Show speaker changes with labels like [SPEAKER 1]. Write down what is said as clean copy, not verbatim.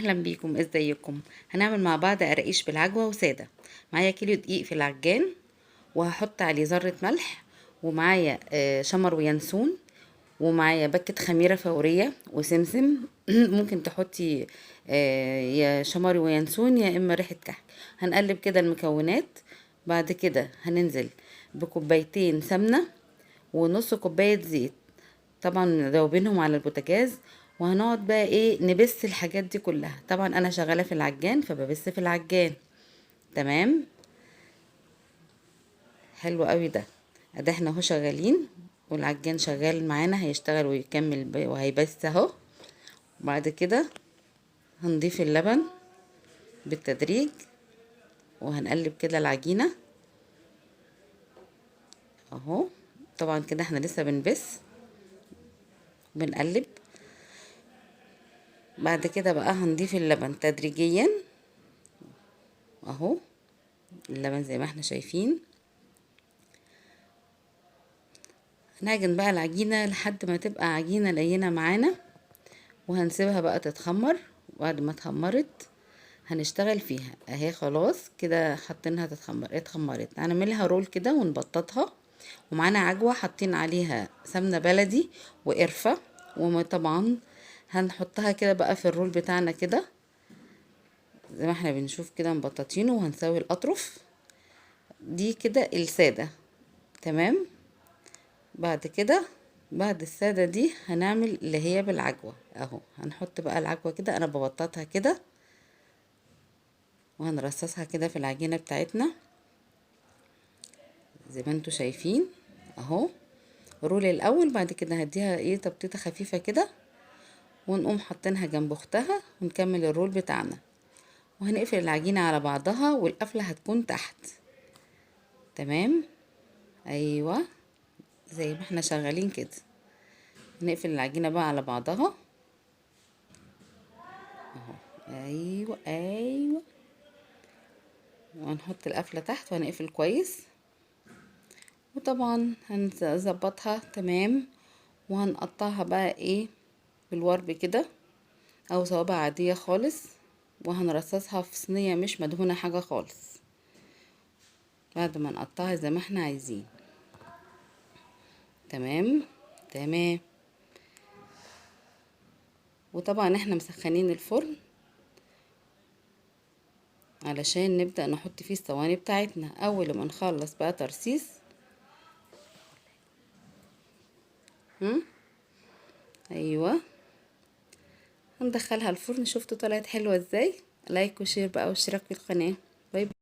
[SPEAKER 1] اهلا بيكم، ازيكم؟ هنعمل مع بعض قراقيش بالعجوه وساده. معايا كيلو دقيق في العجان، وهحط عليه ذره ملح، ومعايا شمر وينسون، ومعايا باكت خميره فورية وسمسم. ممكن تحطي يا شمر وينسون يا اما ريحه كحك. هنقلب كده المكونات. بعد كده هننزل بكوبايتين سمنه ونص كوباية زيت، طبعا ندوبينهم على البوتاجاز، وهنقعد بقى ايه نبس الحاجات دي كلها. طبعا انا شغالة في العجان فببس في العجان. تمام، حلو قوي ده. ادي احنا اهو شغالين والعجان شغال معانا، هيشتغل ويكمل وهيبس اهو. بعد كده هنضيف اللبن بالتدريج، وهنقلب كده العجينة اهو. طبعا كده احنا لسه بنبس بنقلب. بعد كده بقى هنضيف اللبن تدريجيا اهو، اللبن زي ما احنا شايفين. هنعجن بقى العجينة لحد ما تبقى عجينة لينة معانا، وهنسيبها بقى تتخمر. وبعد ما اتخمرت هنشتغل فيها اهي. خلاص كده حاطينها تتخمر، اتخمرت. هنعملها رول كده ونبططها، ومعانا عجوة حاطين عليها سمنة بلدي وقرفة، وطبعا هنحطها كده بقى في الرول بتاعنا كده زي ما احنا بنشوف كده، مبططينه، وهنسوي الأطرف دي كده السادة. تمام. بعد كده بعد السادة دي هنعمل اللي هي بالعجوة اهو. هنحط بقى العجوة كده، انا ببططها كده وهنرصصها كده في العجينة بتاعتنا زي ما انتوا شايفين اهو. رول الاول، بعد كده هديها ايه تبطيطة خفيفة كده، ونقوم حاطينها جنب اختها ونكمل الرول بتاعنا. وهنقفل العجينة على بعضها، والقفلة هتكون تحت. تمام، ايوه زي ما احنا شغالين كده. نقفل العجينة بقى على بعضها اهو، ايوه ايوه، وهنحط القفلة تحت وهنقفل كويس، وطبعا هنظبطها تمام. وهنقطعها بقى ايه بالورب كده او صوابع عادية خالص، وهنرصصها في صينية مش مدهونة حاجة خالص بعد ما نقطعها زي ما احنا عايزين. تمام تمام. وطبعا احنا مسخنين الفرن علشان نبدأ نحط فيه الصواني بتاعتنا. اول ما نخلص بقى ترصيص، ايوه هندخلها الفرن. شفتوا طلعت حلوة ازاي؟ like و share بقى واشتراك في القناة. bye bye.